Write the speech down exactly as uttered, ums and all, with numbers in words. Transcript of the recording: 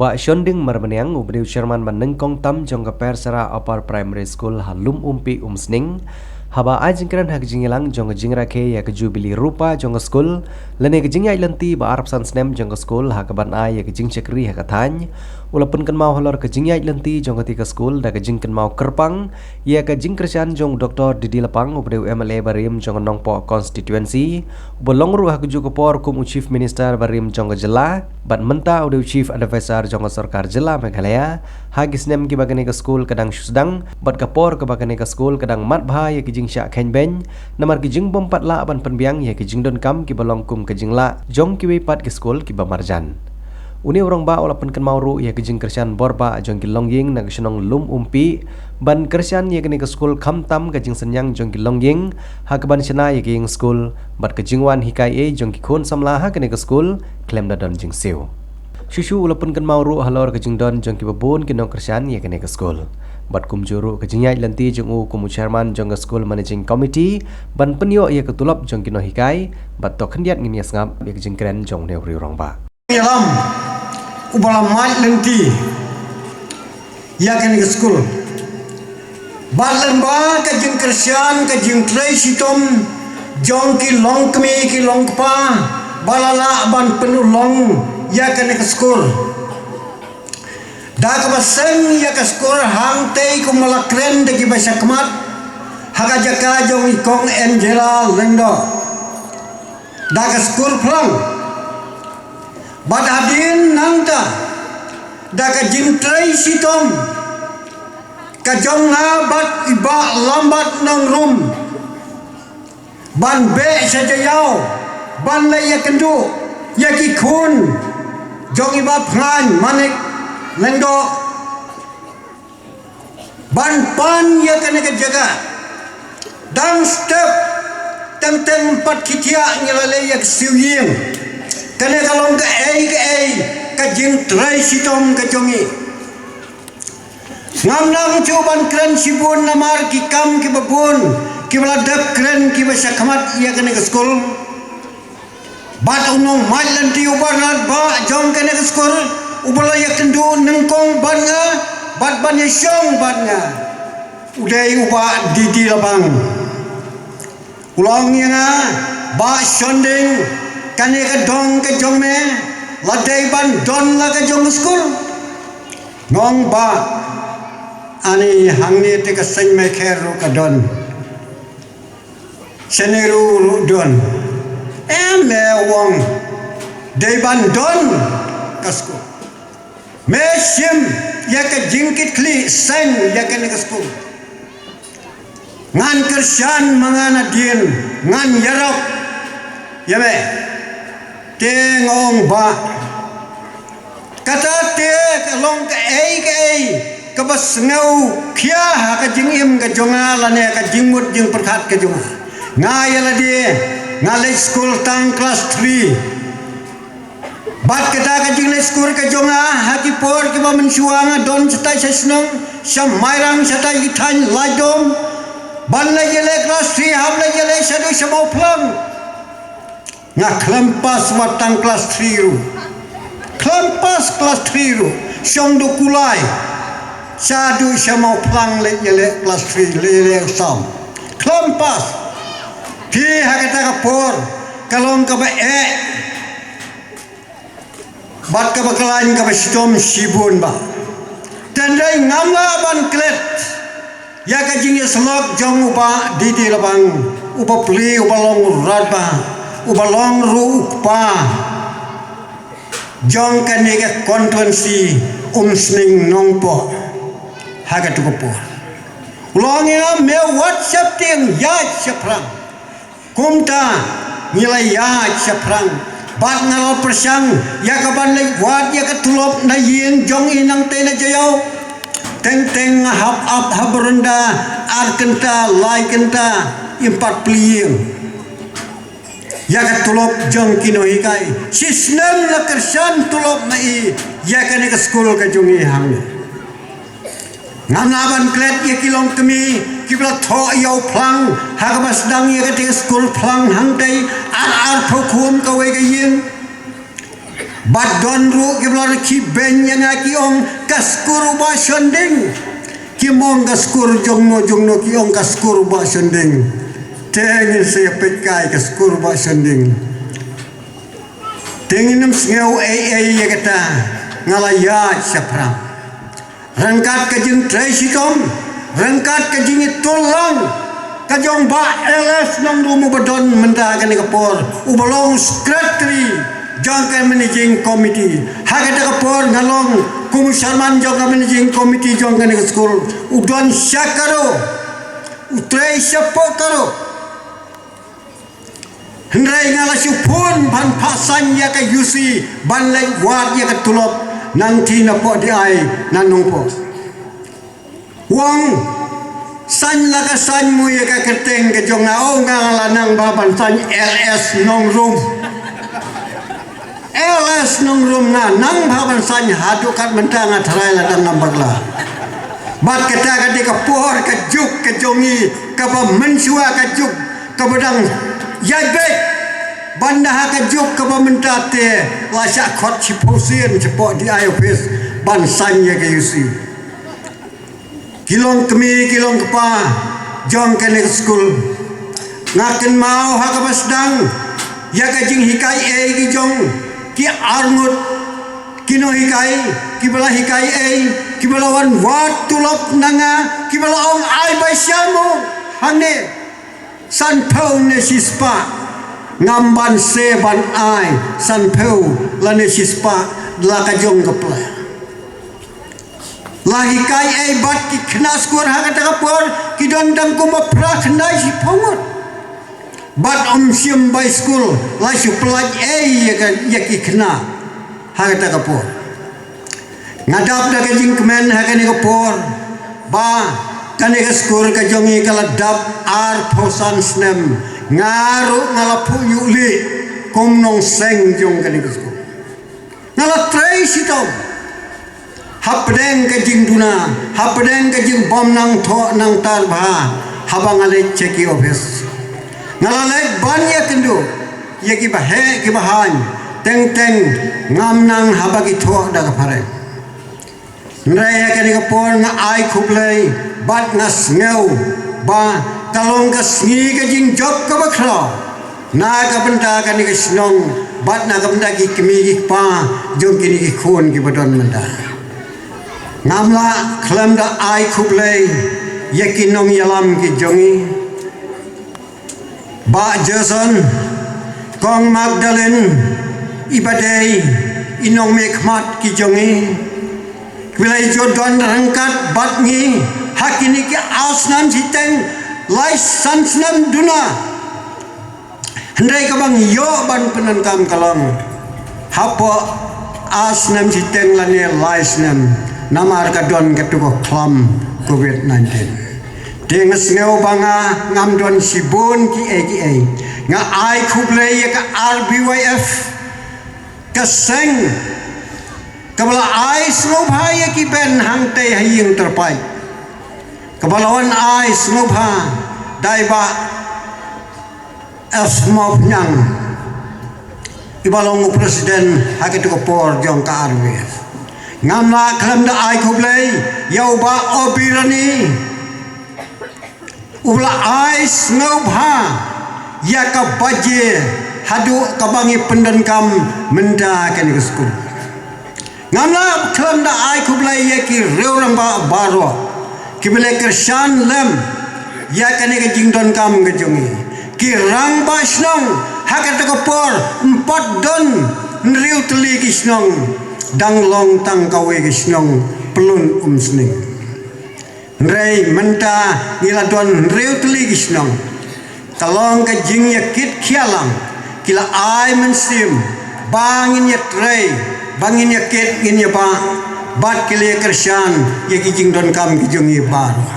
Bah Shonding Marbaniang, uba dei u chairman ba nyngkong tam jong ka Persara Upper Primary School ha Lum Umpi, Umsning, haba ai jingkren ha ka jingïalang jong ka jingrakhe ïa ka Jubili Rupa jong ka skul, lane ka jingïaid lynti ba arphew san snem jong ka skul ha kaban ai ïa ka jingshakri ha ka thaiñ, u la pynkynmaw halor ka jingïaid lynti jong katei ka skul da ka jingkynmaw kyrpang ïa ka jingkyrshan jong u Doctor D D Lapang, uba dei u M L A barim jong ka Nongpoh Constituency, uba long ruh ha kajuh ka por kum u Chief Minister barim jong ka jylla, bad mynta u dei u Chief Advisor jong ka sorkar jylla Meghalaya, ha ki snem kiba kane ka skul ka dang shu sdang, bad ka por kaba kane ka skul ka dang mad bha ïa ki jingshah khein beiñ, namar ki jingbym pat lah ban pynbiang ïa ki jingdonkam kiba long kum ka jinglah jong kiwei pat ki skul kiba marjan. Une u rangbah u la pynkynmaw ruh ïa ka jingkyrshan bor bah jong ki longïing na ka shnong Lum Umpi, ban kyrshan ïa kane ka skul khamtam ka jingsynñiang jong ki longïing, ha kaban shna ïa ka ïing skul, bad ka jingwan hikai ei jong ki khun samla ha kane ka skul, khlem da don jingsiew. Shuh shuh u la pynkynmaw ruh halor ka jingdon jong kiba bun ki nongkyrshan ïa kane ka skul. Bad kumjuh ruh ka jingïaid lynti jong u kum u chairman jong ka school managing committee, ban pynïoh ïa ka tulop jong ki nonghikai, bad to khyndiat ngin ïa sngap ïa ka jingkren jong une u rangbah. Ïalam, uba la mad lynti ïa kane ka skul. Bad lyngba ka jingkyrshan, ka jingtrei shitom jong ki longkmie ki longkpa, ba la lah ban pynurlong ïa kane ka skul. Da kaba seng ïa ka skul hangtei kumba la kren da kiba shakhmat, ha ka jaka jong i Kong Angela Lyngdoh. Da ka skul phlang. Bad hadien nangta, da ka jingtrei shitom ka jong nga bad i Bah Lambat Nongrum, ban beh sha Jaïaw, ban leit ïakynduh ïa ki khun jong i Bah Phngaiñ Manik Lyngdoh, ban pan ïa kane ka jaka. Dang step, teng teng pat ki thiah ngi la leh ïa ka siew ïing. Kane ka long kaei kaei ka jingtrei shitom ka jong ngi. Ngam nang shuh ban kren shibun namar ki kam kiba bun kiba la dep kren kiba shakhmat ïa kane ka skul. Bad u nongmad lynti uba rat bah jong kane ka skul, uba la ïakynduh nyngkong bad nga, bad ban ïashong bad nga, u dei u Bah D D Lapang. U la ong ïa nga, Bah Shonding, kane ka dong ka jong me, la dei ban don la ka jong ka skul. Nga ong bah, ani hangne te ka seng me kher ruh ka don. Shane ruh ruh don. Em, me ong, dei ban don ka skul. Me shim ïa ka jingkitkhlieh seng ïa kane ka skul. Ngan kyrshan ma nga nadien, ngan ïarap ïa me. Te nga ong bah, kata te ka long kaei kaei kaba sngew khia ha ka jingim ka jong nga lane ka jingmut jingpyrkhat ka jong nga. Nga ïa lade nga leit skul tang klas three. Bad kata ka jingleit skul ka jong nga ha ki por kiba mynshuwa nga don shatai sha shnong, sha Mairang, shatai ki thaiñ Laitdom. Ban leit ïaleh klas three hap leit ïaleh shaduh sha Mawphlang. Nga khlem pass wat tang klas three ruh. Khlem pass klas three ruh. Shong duh kulai. Shaduh sha Mawphlang leit ïaleh klas three, leit ïaleh exam. Khlem pass. Phi ha kata ka por ka long kaba eh. Bad kaba khlaiñ kaba shitom shibun bah. Tang dei ngam lah ban klet ïa ka jingïasyllok jong u Bah D D Lapang, uba plie, uba long u radbah, uba long ruh u kpa jong kane ka constituency Umsning Nongpoh ha katu ka por. U la ong ïa nga, me wat sheptieng, ïaid shaphrang. Kumta ngi la ïaid shaphrang bad nga la pyrshang ïa kaban leit wad ïa ka tulop na ïing jong i nangtei na Jaïaw. Teng teng nga hap ap ha baranda ar kynta lai kynta, im pat plie ïing ïa ka tulop jong ki nonghikai. Shisnem la kyrshan tulop ma i ïa kane ka skul ka jong i hangne. Ngam lah ban klet ïa ki longkmie kiba la thoh ïa u phlang ha kaba sdang ïa kata ka skul phlang hangtei, ar arphew khum kawei ka ïing. Bad don ruh kiba la rkhie beiñ ïa nga ki ong ka skur u Bah Shon Dieng. Kim ong ka skur jongno jongno, ki ong ka skur u Bah Shon Dieng. Te ngin sa ïa peit kai ka skur u Bah Shon Dieng. Te ngin ym sngew ei ei ïa kata, nga la ïaid shaphrang. Ryngkat ka jingtrei shitom, ryngkat ka jingïatylli lang ka jong Bah L S Nongrum uba don mynta ha kane ka por, uba long secretary jong ka managing committee. Ha kata ka por nga long kum u chairman jong ka managing committee jong kane ka skul. U don sha Garo, u trei shapoh Garo. Hynrei nga la shu phone ban phah saiñ ïa ka U C ban leit wad ïa ka tulop nangta napoh D I na Nongpoh. U ong saiñ la ka saiñ mo ïa ka kyrteng ka jong nga. Oh, nga la nang bha ban saiñ L S Nongrum. L S Nongrum nga nang bha ban saiñ, haduh kat mynta nga tharai la dang ngam bakla. Bad kata ka dei ka por ka juk ka jong ngi kaba mynshuwa, ka juk kaba dang ïaid beit. Ban da ha ka juk kaba mynta te la shah khot shiphew sien shapoh D I office ban saiñ ïa ka U C. Ki long kmie ki long kpa jong kane ka skul. Nga kynmaw ha kaba sdang ïa ka jinghikai ei ki jong ki arngut ki nonghikai, kiba la hikai ei, kiba la wan wad tulop na nga, kiba la ong ai bai sha mo hangne. Sanphew ne shispah, ngam banse ban ai sanphew lane shispah, la ka jong ka pla. La hikai ei bad ki khynnah skul ha kata ka por ki don tang kumba phra khyndai shiphew ngut. Bad ym shym bai skul la shu pyllait ei ïa ka, ïa ki khynnah ha kata ka por. Nga dap da ka jingkmen ha kane ka por ba kane ka skul ka jong ngi ka la dap arphew san snem. Nga ruh nga la phuh ïuh lieh kum nongseng jong kane ka skul. Nga la trei shitom hapdeng ka jingduna, hapdeng ka jingbym nang thoh nang tar bha. Haba nga leit sha ki office, nga la leit ban ïakynduh ïa kiba heh kiba haiñ, teng teng ngam nang haba ki thoh da ka phareng. Hynrei ha kane ka por nga ai khublei bad nga sngew ba ka long ka sngi ka jingjop kaba khraw na ka bynta kane ka shnong bad na ka bynta ki kmie ki kpa jong kine ki khun kiba don mynta. Ngam lah khlem da ai khublei ïa ki nongïalam ki jong ngi, Bah Jason, Kong Magdalene, iba dei i nongmihkhmat ki jong ngi, kiba la ïa jot don ryngkat bad ngi ha kine ki ar snem shiteng lai san snem duna. Hynrei kaba ngi ïoh ban pyndonkam ka long hapoh ar snem shiteng lane lai snem, namar ka don katu ka khlam covid nineteen. Te nga sngew ba nga ngam don shibun kiei kiei. Nga ai khublei ïa ka R B Y F, ka seng kaba la ai sngewbha ïa ki ben hangtei ha ïing tyrpait, kaba la wan ai sngewbha da i Bah F Mawphniang, iba long u president ha katu ka por jong ka R B Y F. Ngam lah khlem da ai khublei ïa u Bah Obirani, uba la ai sngewbha ïa ka baje haduh kaba ngi pyndonkam mynta kane ka skul. Ngam lah khlem da ai khublei ïa ki riew rangbah baroh kiba la kyrshan lem ïa kane ka jingdonkam ka jong ngi. Ki rangbah shnong ha kata ka por ym pat don hynriew tylli ki shnong, dang long tang kawei ka shnong, Pyllun Umsning. Hynrei mynta ngi la don hynriew tylli ki shnong. Ka long ka jingïakit khia lang, ki la ai mynsiem ba ngin ïatrei, ba ngin ïakit, ngin ïabah, bad ki la ïakyrshan ïa ki jingdonkam ki jong ngi baroh.